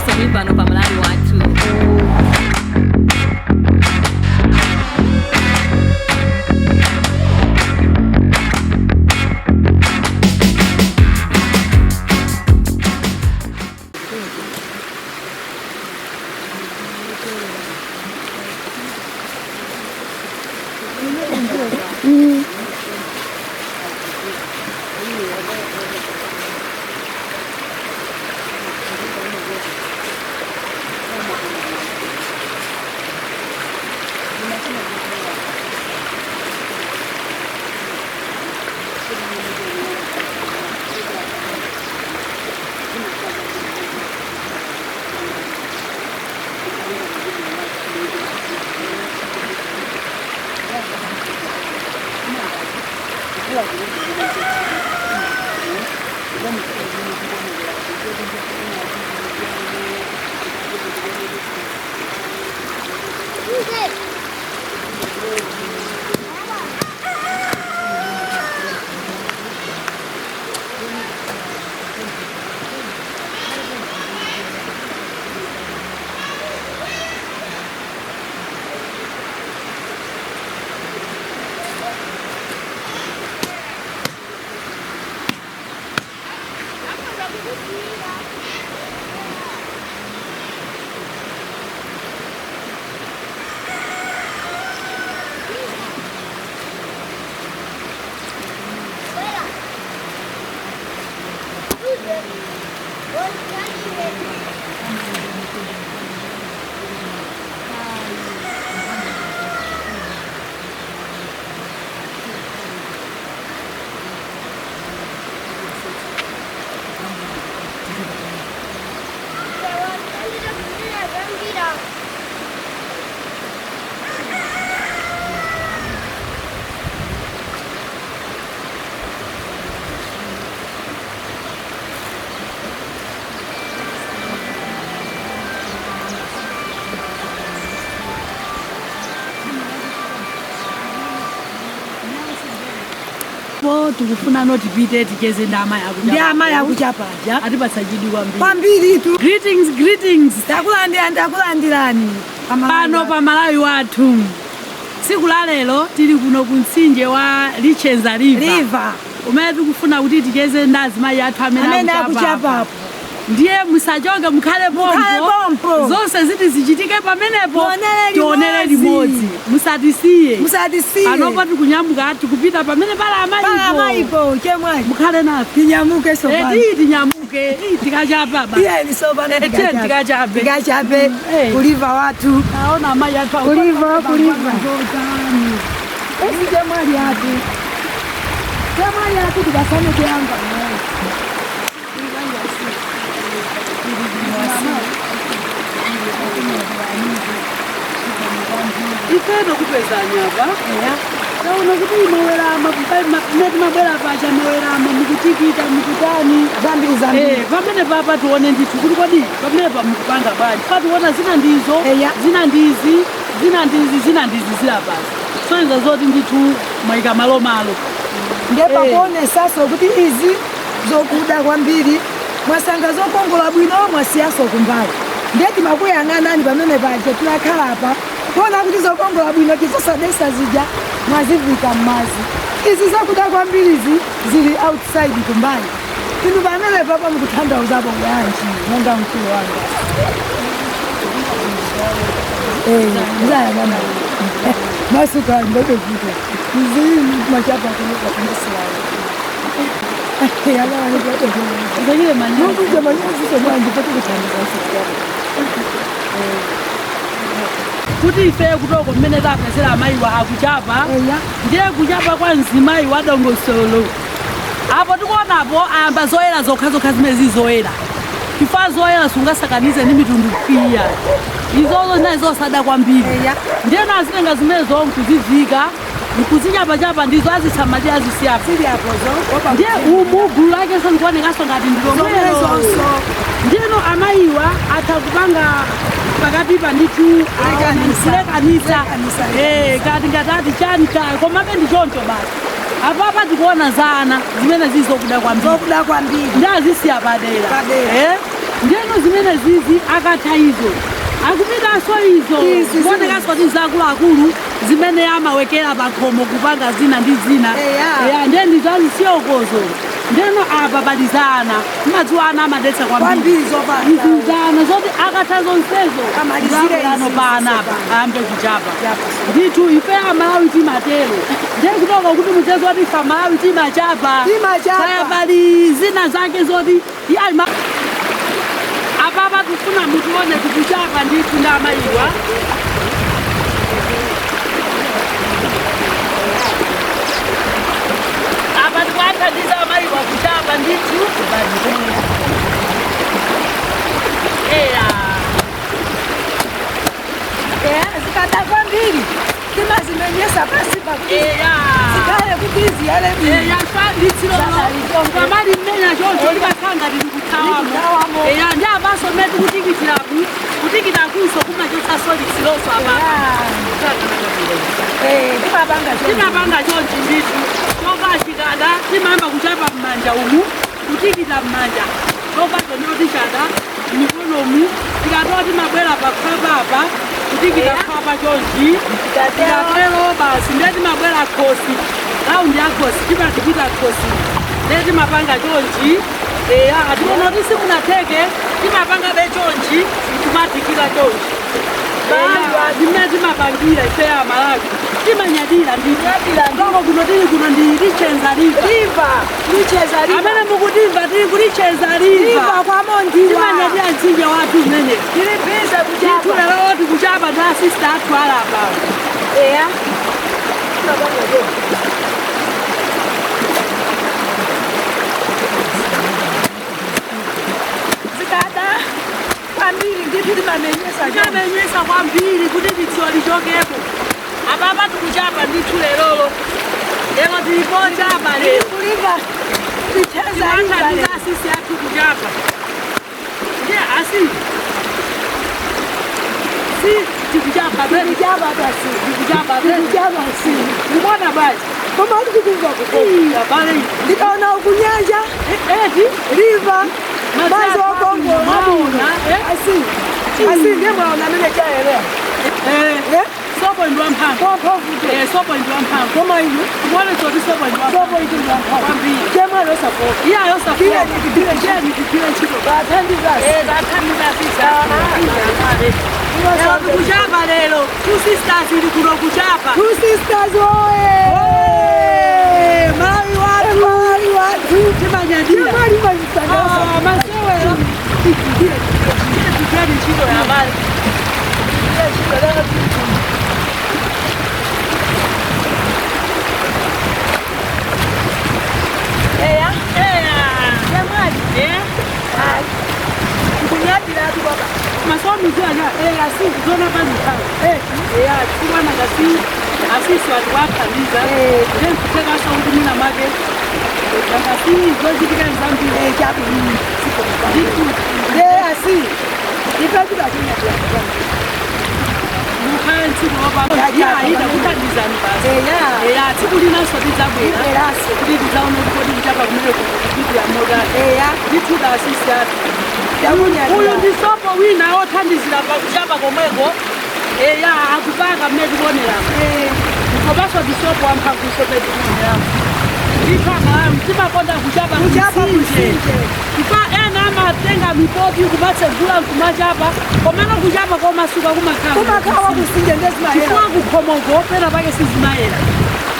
Takulandiraninso muli pano pa Malawi Wathu. Po tikufuna no tipite ticheze ndi amayi akuchapa. Ndi amayi akuchapaja. Atipatsa chidwi kwambiri. Kwambiri tu. Greetings, greetings. Takulandirani, takulandirani. Pano pa Malawi Wathu. Tsiku la lero tili kuno ku mtsinje wa Lichenza River. River. Umene tikufuna kuti ticheze ndi azimayi athu amene Amene akuchapa. akuchapapo. Ndiye musachoke, mukhale Mukhale pompo. pompo. Zonse ziti zichitike pamenepo. Tionere Tionere limodzi. limodzi. Musatisiye. Musatisiye. Panopo tikunyamuka tikupita pamene pali Pala amayipo. amayipo, chemwali. Mukhale nafe. Tinyamuke sopano. Eti tinyamuke tikachapa ba. Tiyeni sopano. Eh, tiyeni tikachape. Tikachape. Eh. Ku river wathu. Taona amayi athu Ku river, ku river. Jordani. Esi chemwali athu. Chemwali athu tikasane kuyamba. Ifeto kupezani apa. Taona kuti inowerama mati mabwera pacha nowerama mukutikita mukutani. Zambiri zambiri. Eh, pamene papa tione ndithu kuti kodi pamene pa mukupanga bwanji. Pationa zina ndizo, Eya. zina ndizi, zina ndizi, zina ndizi zilapasi. Soneza zoti ndithu mwayika malomalo. Ndiye pakuonesaso kuti izi zokuda kwambiri mwasanga zokongola bwino mwasiyaso kumbali. Ndiye timakuyang'anani pamene paja tilakhala apa kuona kuti zokongola bwino tizosadesa zija mwazivika m'mazi. Izi zokuda kwambiri izi zili outside kumbali. Inu pamene papa mukutanthauzapo bwanji monga mkulu wanga? Eh, ndayang'ana. Masuka ndotovuta. Izi machapa kunoka kundisilayo. Zachile manyazi. Mungu manyazi somanje pati kuthandiza. Kuti ife kutoko mmene tapezera amayiwa akuchapa. Eya. Ndiye kuchapa kwa mzimayi wa dongosolo. Apo tikuonapo ayamba zoyera zokha zokha zimene zizoyera. Chifukwa zoyera sungasakanize ndi mitundu iya. Izozo zinayi zosada kwambiri. Eya. Ndiyeno azitenga zimenezo nkuzivika, nkuzichapachapa ndizo azisamadi azisiyapo. Sili apozo. Ndiye umu gulu lakenso likuonekanso ngati ndilomwelo. Zomwezonso. Ndiyeno amayiwa atha kupanga pakati pa ndithu Kulekanisa. kulekanisa. Kulekanisa. Eh, kati ngatati chani kaya komabe ndi choncho basi. Apapa tikuona za ana zimene zizokuda kwambiri. Zokuda kwambiri. Ndi azisiya padera. Padera. Eh? Ndiyeno zimene zizi akatha izo akupitanso izo Izi kuonekanso kuti zakuluakulu zimene amawekera pakhomo kupanga zina ndi zina. Eya. Eya, ndiye ndizazisiyokozo. Ndeno apa pali za ana, mmadziwa ana amadetsa kwambiri. Kwambiri zovala. Izi zana zoti akatha zonsezo Amalizire zabwerano izi pa anapa zisopano. ayambe kuchapa. Chapa. Ndithu ife Amalawi timatero, ndiye kutoka kuti muchezo wati ife Amalawi timachapa. Timachapa. Kaya pali zina zake zoti iyayi apapa tikufuna mutione tikuchapa ndithu ndi amayiwa. Apa tikuwathandiza amayiwa kuchapa ndithu. Eya. Eya, zikada kwambiri timazimenyesa pasi pakuti Eya. zikhale kuti ziyale bwino. Eya, litsirolo pamali mmenya choncho limakhala ngati likuthawamo. Likuthawamo. Eya, ndi apanso mmene tikutikitiraku, kutikitakunso kumachotsanso litsiloso apapa. Eh, timapanga choncho. Timapanga chonchi ndithu. Chovala chikada timayamba kuchapa m'manja umu, kutikita m'manja, chovacho ndoti chada mikonomu. Tikatoa timabwera pakhwapa apa, kutikita khwapa chonchi. Tikatero basi ndiye timabwera khosi, raundi ya khosi timatikita khosi, ndiye timapanga chonchi. Eya, ationa kuti simunatheke, timapanga be chonchi, timatikita chonchi. Eya, zimene timapangira ife ya Malawi timanyadira ndithu. Ndoko kuno tili kuno ndi Lichenza River. River, Licheza River. Amene mukutimva, tili kulichenza River. River kwa Mondiwa. Timanyadira mtsinje wathu umene Tili busy ndithu. kuchapa. Lero tikuchapa ndi asista athu alapa. Eya. Timapanga choncho. Zikada kwambiri ndithu timamenyesa choncho. Timamenyesa kwambiri kuti litsiro lichokepo. Apapa tikuchapa ndithu lerolo, lero tilipochapa lero. Kuliva Licheza River. Timathandiza asisi athu kuchapa. Ndiye asi si tikuchapa beni. Tikuchapa basi. Tikuchapa beni. Tikuchapa si. Mukuona bwaji? Koma tikumva kukoma. Iya, bale. Ndikaona ukunyanja Eti river, madzi okongola. Mwaona, eh? Asi asi ndiye mwaona amene chaelewa. Eh, Eh? sopo ndi wamphamvu. Wamphamvu. Eh, sopo ndi wamphamvu. Koma inu Kuone choti sopo ndi wamphamvu. sopo itu ndi wamphamvu. Kwambiri. Chemwali osafoka. Iya, yosafoka. Tiye tikugwire. Tiyeni tigwire ntchito. Bathandiza. Eh, tathandiza sisa. Lero tikuchapa lero. Two Sisters ili kuno kuchapa. Two Sisters oye! Malawi wathu. Malawi wathu. Timanyadira. Chemwali mazisangalatsa. Ah, masewera. Tiye tigwire ntchito ya bale. Eya. Eya. Chemwali. Eh? Ayi. Kunyadira tu baba. Masomo mizana. Eya si. Zona bazikhala. Eh. Eya, chifukwa ngati asisi wati wathandiza. Eh. Then kuthekaso kuti mina make ngati zochitika zambiri. Eh, chabu. Ndithu. Eya si. Ife tibakunyadira. Mukhale tsiku lopamba. Ya, Iya, ida kuthandizani basi. Eya. Eya, tsiku linanso tidzabwera. Tibweranso. Kuti tidzaone kuti kodi kuchapa kumene kukupitira motani. Eya. Ndithu da asisi athu. Takunyadira. Uyu ndi sopo wina othandizira pakuchapa komweko. Eya, akupaka mmene tikuoneramo. Eh. Komanso ndi sopo wamphamvuso mmene tikuoneramo. Ndithu Amalawi timakonda kuchapa Kuchapa kumtsinje. kumtsinje. Kupa ena amatenga mipopi kumatsegula nkumachapa, komano kuchapa komasuka kumakhala Kumakhawa kusinje ndezimayera. chifukwa kukhomoko pena pake sizimayera.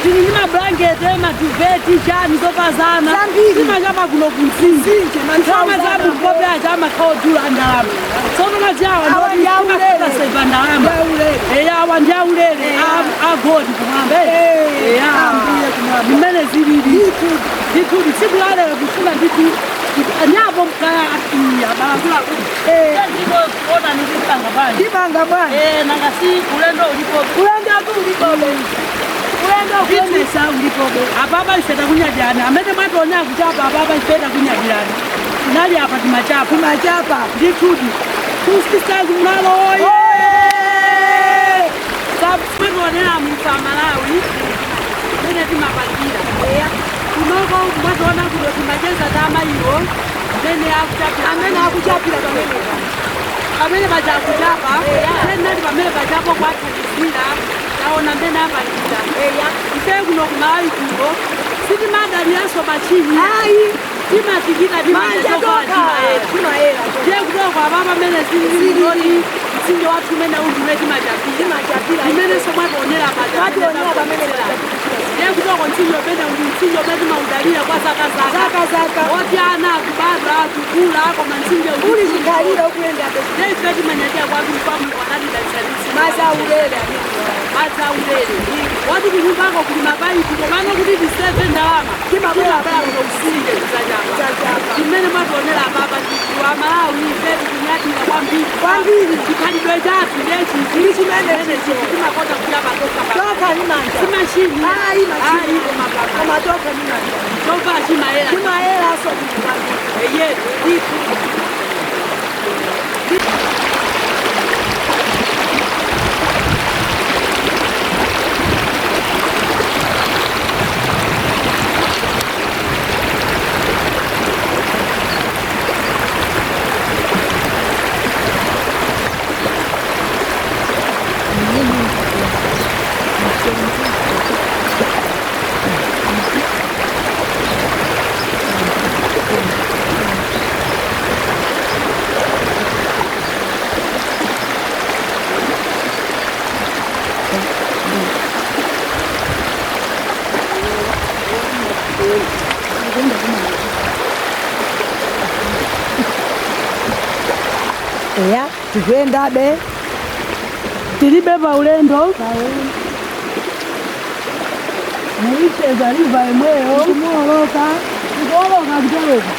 Tili ndi mablanketi, maduvet, chani zopazana. Zambiri. Timachapa kuno kumtsinje. Mtsinje, Chifukwa zamupopi aja amakhala odula ndalama. Tsono majawa Awa ndi aulere. ndimasepa ndalama. Aulere. Eya, awa ndi aulere. Eya. Agodi kumwamba. Eh, Eya. ambuye kumwamba. Mmene zilili. Ndithu. Ndithu tsiku la lero kufuna ndithu nyapo mkaya iya balakula. Eh. Ndiko kuona ndikupanga bwanji. Ndipanga bwanji. Eh, nanga si ulendo ulipo. Ulendo tu ulipobe. Ulendo kuonesa ulipobe. Apapa ife takunyadirani amene mwationa kuchapa, apapa ife takunyadirani tinali apa timachapa. Kumachapa. Ndithudi Two Sisters mnalo oye. Oye! Mwationera mufa Malawi mene timapangira kunoko, mwationa kuno timacheza tamayiwo. Amene akuchapira. Amene akuchapira pamenepa. Pamene paja akuchapa, tenali pamene pachapo kwathandizira, taona mmene apangira. Ife kuno kuMalawi kuno sitimadaliranso machini. Ayi. Timatichita Manja tokha. Timayera. Ndiye kutoko apa pamene zilili mtsinje wathu umene undiwe timachapira. Timachapira. Imenenso mwationera paja. Mwationera pamene paja. Ndiye kutoko mtsinje umene undi mtsinje umene timaudalira kwa zaka zaka. Zaka zaka. Oti ana akubadwa akukula koma mtsinje Uli chikhalire ukuyendabe. Ndiye ife timanyadira kwambiri kwa Mulungu anatidalitsa ndi mtsinje. Madzi aulere amene. Madzi aulere. Wati kunyumbako kuli mapaipi komano kuti tiseve ndalama. Timabwera Timabwera kuno kudzachapa. Kudzachapa. Chimene mwationera apapa ndithu aMalawi ife tikunyadira kwambiri. Kwambiri. Chikhalidwe chathu ndechi. Ndi chimene chichi timakonda kuchapa tokha pa. Tokha ndi manja. Si machini. Ayi machini. Ayi koma papa. Koma tokha ndi manja. Chovala chimayera. Chimayeraso bwino kwambiri. Eye ndithu. Eya, tikuyendabe. Tilibe paulendo. Muicheza riva imweyo. Tikuoloka. Tikuoloka kutoloka.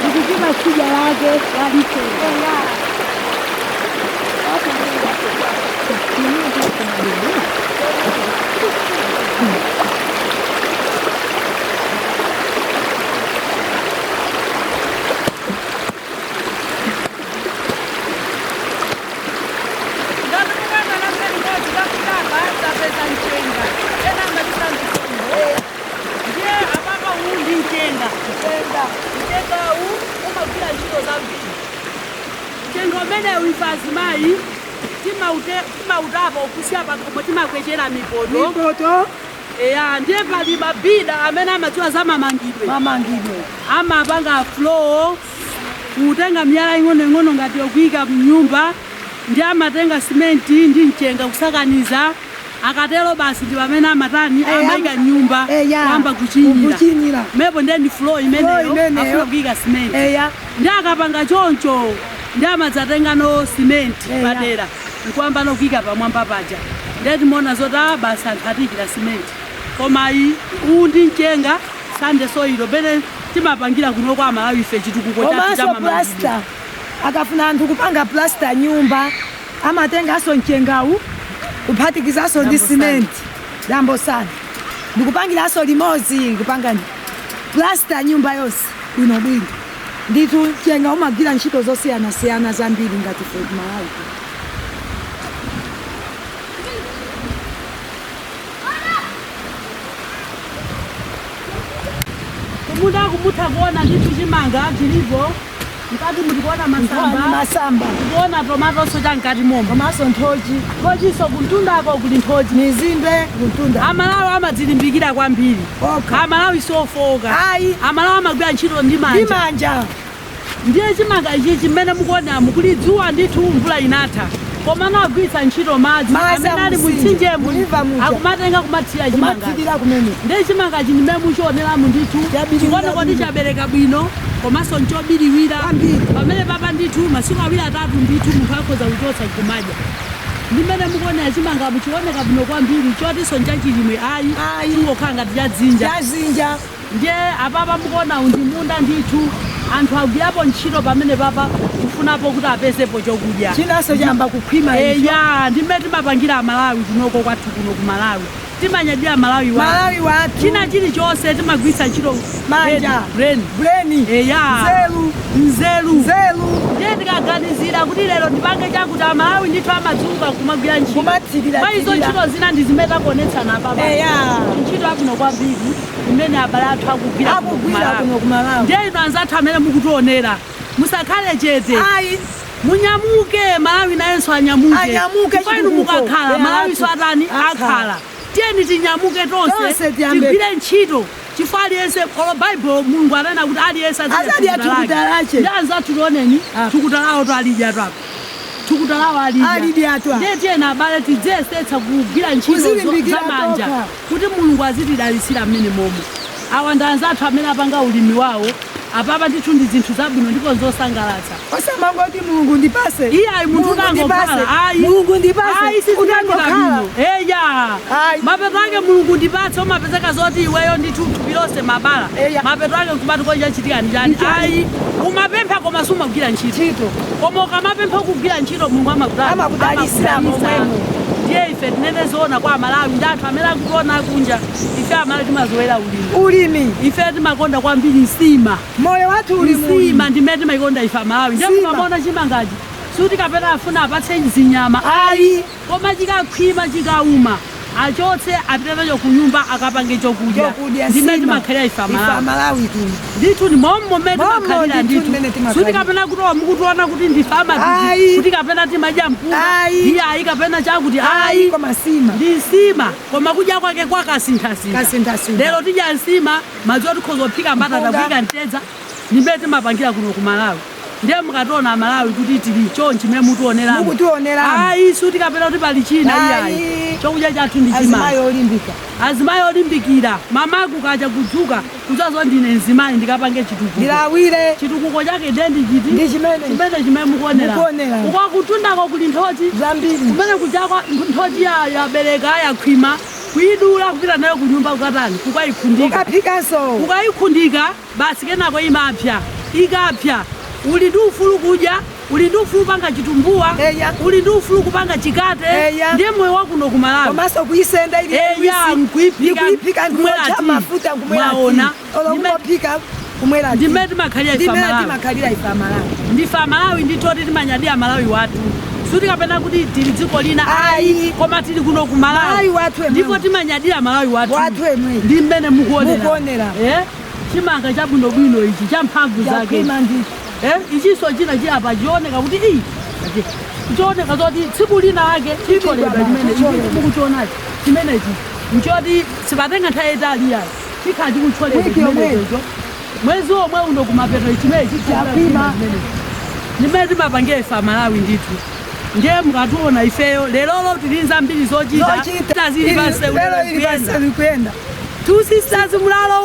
Tikufika tsidya lake la Licheza. Ndiye apapa uwu ndi mchenga. Mchenga uwu umagwira ntchito zambiri. Mchenga umenewu ife azimayi timautapa ukusiya pakhomo, timakwechera mipoto. Mipoto. Eya, ndiye pali mabida amene amadziwa za mamangidwe. Mamangidwe. Amapanga floor, kutenga miyala ing'onoing'ono ngati yokuyika mnyumba, ndi amatenga simenti ndi mchenga kusakaniza. Akatero basi ndi pamene amatani amayika nyumba kuyamba kuchinyira. Kuchinyira. Mepo ndiye ndi floor imeneyo, Floor imeneyo. afuna kuyika simenti. Ndi akapanga choncho ndi amadzatenga no simenti padera nkuamba nokuyika pamwamba paja. Ndiye timaona zoti basi anthu atiyikira simenti, koma uwu ndi mchenga sande soilo pene timapangira kuno kwa Malawi ife chitukuko chathu Komanso cha mamangidwe. plasta. Akafuna anthu kupanga plasta nyumba amatenganso mchengawu kuphatikizanso ndi simenti dambo sana ndikupangiranso limodzi kupanga plasta nyumba yonse bwinobwino. Ndithu mchenga umagwira ntchito zosiyanasiyana zambiri ngati ife Malawi. Kumunda kumutha kuona ndithu chimanga chilipo mkati, mutikuona masamba. Masamba. Tikuona tomatonso cha mkati momwe. Komanso nthochi. Nthochiso kuntundako kuli nthochi. Mizimbe kuntunda. Amalawi amadzilimbikira kwambiri. Okha. Amalawi sofoka. Ayi. Amalawi amagwira ntchito ndi Ndi manja. manja. Ndiye chimanga ichi chimene mukuonamu kuli dzuwa ndithu, mvula inatha, koma anagwiritsa ntchito madzi Madzi amene ali amumtsinje, mumtsinjemu muliva muja. akumatenga kumathira chimanga. Kumathirira kumene. Ndiye chimanga chimene muchioneramu ndithu Chabiriwira chikuoneka kuti bwino. chabereka bwino komanso nchobiriwira Kwambiri. pamene papa ndithu masiku awiri atatu ndithu munthu akhoza kuchotsa kumadya. Ndimene mukuonera chimanga muchioneka bwino kwambiri, chotinso nchachilimwe ayi, Ayi. chingokhala ngati cha dzinja. Chazinja. Ndiye apapa mukuona ndi munda ndithu, anthu agwirapo ntchito pamene papa kufunapo kuti apezepo chokudya. Chinanso chamba kukhwima icho. Eya, ndimene timapangira Amalawi kunoko kwathu kuno ku Malawi, timanyadira Malawi wathu. Malawi wathu. China chilichonse timagwiritsa ntchito Manja. brain. Brain. Eya. Nzeru. Nzeru. Nzeru. Ndiye tikaganiza Ukaganizira kuti lero ndipange chakuti, Amalawi ndithu amadzuka kumagwira ntchito. Kumathirira, Mwa izo thirira. ntchito zina ndi zimene takuonetsana apapa. Ntchito yabwino kwambiri imene abale athu akugwira kuno Akugwira ku Malawi. kuno ku Malawi. Ndiye inu anzathu amene mukutionera, musakhale chete. Ayi. Munyamuke, Malawi nayenso anyamuke. Anyamuke, Chifukwa inu chitukuko. mukakhala, Malawi so atani? Akhala. Akhala. Tiyeni tinyamuke tonse, Tonse tiyambe. tigwire ntchito, chifukwa aliyense, olo Baibulo Mulungu anena kuti aliyense Azadya thukuta lache. Ndi anzathu tioneni, thukuta lawo to alidya twapa, thukuta lawo alidya. Alidya twa. Ndiye tiyeni abale tidziyesetsa kugwira ntchito Kuzilimbikira zamanja tokha. kuti Mulungu azitidalitsira mmene momwe. Awa ndi anzathu amene apanga ulimi wawo apapa. Ndithu ndi zinthu zabwino ndipo zosangalatsa. Osamangoti Mulungu ndipase. Iye ayi, munthu Mulungu utangokhala, ndipase. ayi. Mulungu ndipase. Ayi, sizitandira Utangokhala. bwino, eya. Ayi. Mapeto ake Mulungu ndipatse, umapezeka zoti iweyo ndithu thupi lonse mabala. Mapeto ake nkumati koja chitika ndi chani? Ayi, umapempha koma sumagwira ntchito. Ntchito. Koma ukamapempha kugwira ntchito, Mulungu amakudalitsa. Amakudalitsira momwemo. Ndiye ife tinene zoona kwa Amalawi ndi anthu amene akutiona akunja, ife Amalawi timazowera ulimi. Ulimi. Ife timakonda kwambiri nsima. Moyo wathu uli Nsima ndimene timayikonda ife Amalawi. Ndiye Nsima. mukamaona chimangachi, suti kapena afuna apatse zinyama, Ayi. koma chikakhwima, chikauma, achotse apite nacho kunyumba akapange chokudya. Chokudya. Ndimene Nsima. timakhalira ife Ife Amalawi. Amalawi kuno. Ndithu ni mommo mmene Mommo timakhalira. ndithu Ndithu mmene timakhalira. suti kapena kutowa mukutiona kuti ndife amatiti Ayi. kuti kapena timadya mpunga, Ayi. iye ayi, kapena chakuti, Ayi, ayi. koma nsima. Ndi nsima, koma kudya kwake kwakasinthasintha. Kasinthasintha. Lero tidya nsima, madzulo tikhoza kuphika mbatata, Mpunga. kuyika mtedza. Ndimene timapangira kuno ku Malawi. Ndiye mukationa Amalawi kuti tili chonchi mmene mutioneramo. Mukutioneramo. Ayi, suti kapena kuti pali china, Ayi. iyayi, chokudya chathu ndi Azimayi chimanga. olimbika. Azimayi olimbikira. Mamaku kacha kudzuka kudzazo, ndine mzimayi, ndikapange chitukuko. Ndilawire. Chitukuko chake ndiye ndichiti? Ndi chimene. Chimene chimene mukuonera. Mukuonera. Ukakutundako kuli nthochi Zambiri. kumene kuchakwa nthochi yabereka, yakhwima, kuyidula, kupita nayo kunyumba, kukatani? Kukayikhundika. Ukaphikanso. Ukayikhundika basi, kenako imapya. Ikapya, uli ndi ufulu kudya, uli ndi ufulu kupanga chitumbuwa, uli ndi ufulu kupanga chikate. Ndiye moyo wakuno ku Malawi. Komanso kuyisenda ili. Eya, nkuiphika, Nkuiphika, kumwera nkuotcha tea. mafuta, nkumwera. Mwaona? Olo kungophika, kumwera tea. Ndimene timakhalira ife Ndimene Amalawi. timakhalira ife Amalawi. Ndife Amalawi ndithu, timanyadira Malawi wathu. Suti kapena kuti tili dziko lina, Ayi. koma tili kuno ku Malawi. Malawi wathu emwe. Ndipo timanyadira Malawi wathu. Wathu emwe. Ndi mmene mukuonera. Mukuonera. Chimanga chabwinobwino ichi, cha mphamvu zake. Chakhwima ndithu. Ichinso china chiyapa chioneka kuti iyi chioneka zoti tsiku lina lake chitoledwa chimene Chitoledwa. ichi mukuchionachi, chimenechi nchoti sipatenga nthawi yayitali yayi, chikhala chikutcholedwa. Wiki yomwe. Chimenecho mwezi omwe uno kumapeto chimene Chakhwima. ndimene timapangira ife Amalawi ndithu. Ndiye mukationa ifeyo lerolo, tili nzambiri zochita. Zochita. Zili pansewu. Lero ili pansewu kuyenda. Two Sisters Mulalo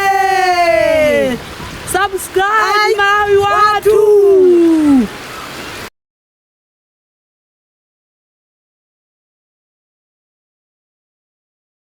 woye! Subscribe. Ayi. Malawi wathu.